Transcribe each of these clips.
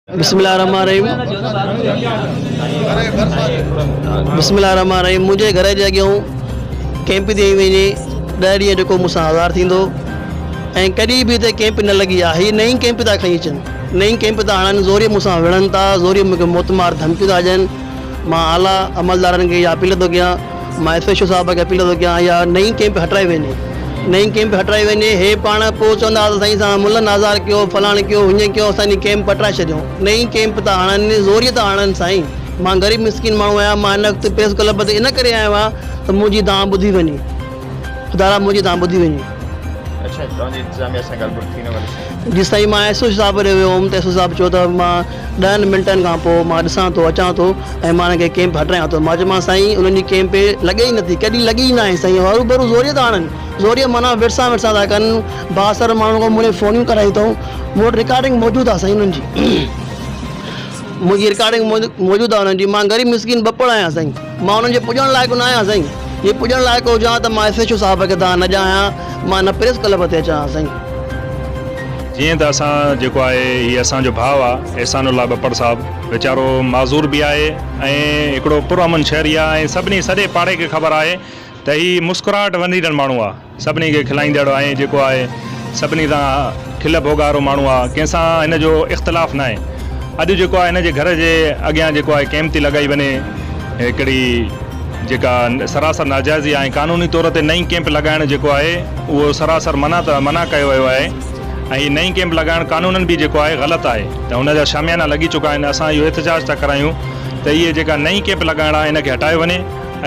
بسم الله الرحمٰن الرحيم بسم الله الرحمٰن الرحيم منهنجي گهر جي اڳيون ڪيمپ ٿي وڃي ڏهه ڏينهن جيڪو مون سان آزار ٿيندو ۽ ڪڏهن به هتي ڪيمپ نه لڳي آهي هي نئين ڪيمپ ٿا کڻي اچن نئين ڪيمپ ٿا هڻن زوري مون سان وڙهن ٿا زوري مون کي موتمار ڌمڪيون ٿا ڏين مان اعليٰ عملدارن کي اها اپيل ٿو ڪيان مان ايس ايڇ او صاحب کي اپيل ٿو ڪيان اها نئين ڪيمپ هٽرائي وڃي نئين ڪيمپ هٽرائي وڃي هي پاڻ پوء چوندا ته سائين اسان ملن آزار ڪيو فلاڻ ڪيو هيئن ڪيو اسان جي ڪيمپ هٽرائي ڇڏيو نئين ڪيمپ ٿا هڻن زوريء ٿا هڻن سائين مان غريب مسڪين ماڻهو آهيان مان هن وقت پريس ڪلب تي ان ڪري آيو آهيان ته منهنجي دانهن ٻڌي وڃي خدارا منهنجي دانهن ٻڌي وڃي. اڇا توهان جي انتظاميا سان ڳالهه ٻولهه ٿي نه وري. جي سائين مان ايس او صاحب ڏي ويو هوم ته ايس او صاحب چيو ته مان ڏهن منٽن کان پوء مان ڏسان ٿو اچان ٿو ۽ مان انهن کي ڪيمپ هٽرايان ٿو. مان چيومانس سائين انهن جي ڪيمپ لڳي ئي نٿي ڪڏهن لڳي ئي ناهي سائين هروڀرو زوريء ٿا هڻن زوريء معنيٰ ورسان ورسان ٿا ڪن بااثر ماڻهن کان مون ڏي فونيون ڪرايون اٿئون مون وٽ رڪارڊنگ موجود آهي سائين انهن جي منهنجي رڪارڊنگ موجود آهي انهن جي مان غريب مسڪين ٻپڙ آهيان سائين مان انهن جي پڄڻ لائق نه آهيان سائين جي پڄڻ لائق هجان ها ته مان ايس ايڇ او صاحب کي دانهن نه ڏيان ها مان نه پريس ڪلب تي اچان ها سائين. جيئن ته اسان جيڪو آهي هي اسان جو ڀاء آ احسان الله ٻپڙ صاحب ويچارو معذور به آهي ۽ هڪڙو پر امن شهري آ ۽ سڀني سڄي پاڙي کي خبر آهي ته هي مسڪراهٽ ونڊيندڙ ماڻهو آ سڀني کي کلائيندڙ ۽ جيڪو آهي سڀني سان کل ڀوڳارو ماڻهو آ ڪنهن سان هن جو اختلاف ناهي اڄ جيڪو آهي هن جي گهر جي اڳيان جيڪو آهي ڪيمپ ٿي لڳائي وڃي هڪڙي جيڪا سراسر ناجائزي آهي ۽ قانوني طور تي نئين ڪيمپ لڳائڻ جيڪو آهي اهو سراسر منع ته منع ڪيو ويو آهي ۽ هي نئين ڪيمپ لڳائڻ قانونن به جيڪو آهي غلط آهي ته هن جا شاميانا لڳي چڪا آهن اسان اهو احتجاج ٿا ڪرايون ته اهي جيڪا نئين ڪيمپ لڳائڻ آهي ان کي هٽايو وڃي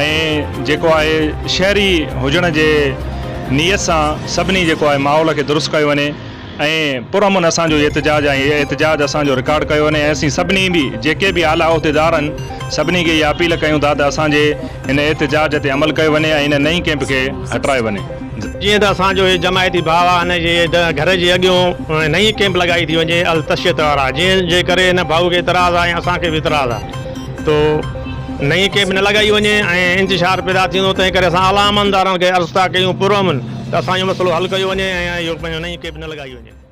۽ جيڪو آهي شهري هجڻ جي نيت سان سڀني جيڪو آهي ماحول کي درست ڪيو وڃي ۽ پرامن اسان جو احتجاج آهي اهي احتجاج اسان جو رڪارڊ ڪيو وڃي ۽ اسين سڀني به جيڪي به اعليٰ عهديدار آهن سڀني کي اها اپيل ڪيون ٿا ته اسان جي هن احتجاج تي عمل ڪيو وڃي ۽ هن نئين ڪئمپ کي هٽرايو وڃي. جيئن ته اسان جو هي جماعتي ڀاء آهي هن جي گهر جي اڳيون نئين ڪئمپ لڳائي ٿي وڃي التشيت وارا جنهن جي ڪري هن ڀاء کي اعتراض آهي ۽ اسان کي به اعتراض آهي تو نئين ڪئمپ نه لڳائي وڃي ۽ انتشار پيدا ٿيندو تنهن ڪري اسان اعليٰ عملدارن کي عرض ٿا ڪيون پرامن ته اسان جو مسئلو حل ڪيو وڃي ۽ اهو پنهنجو نئين ڪئمپ نه لڳائي وڃي.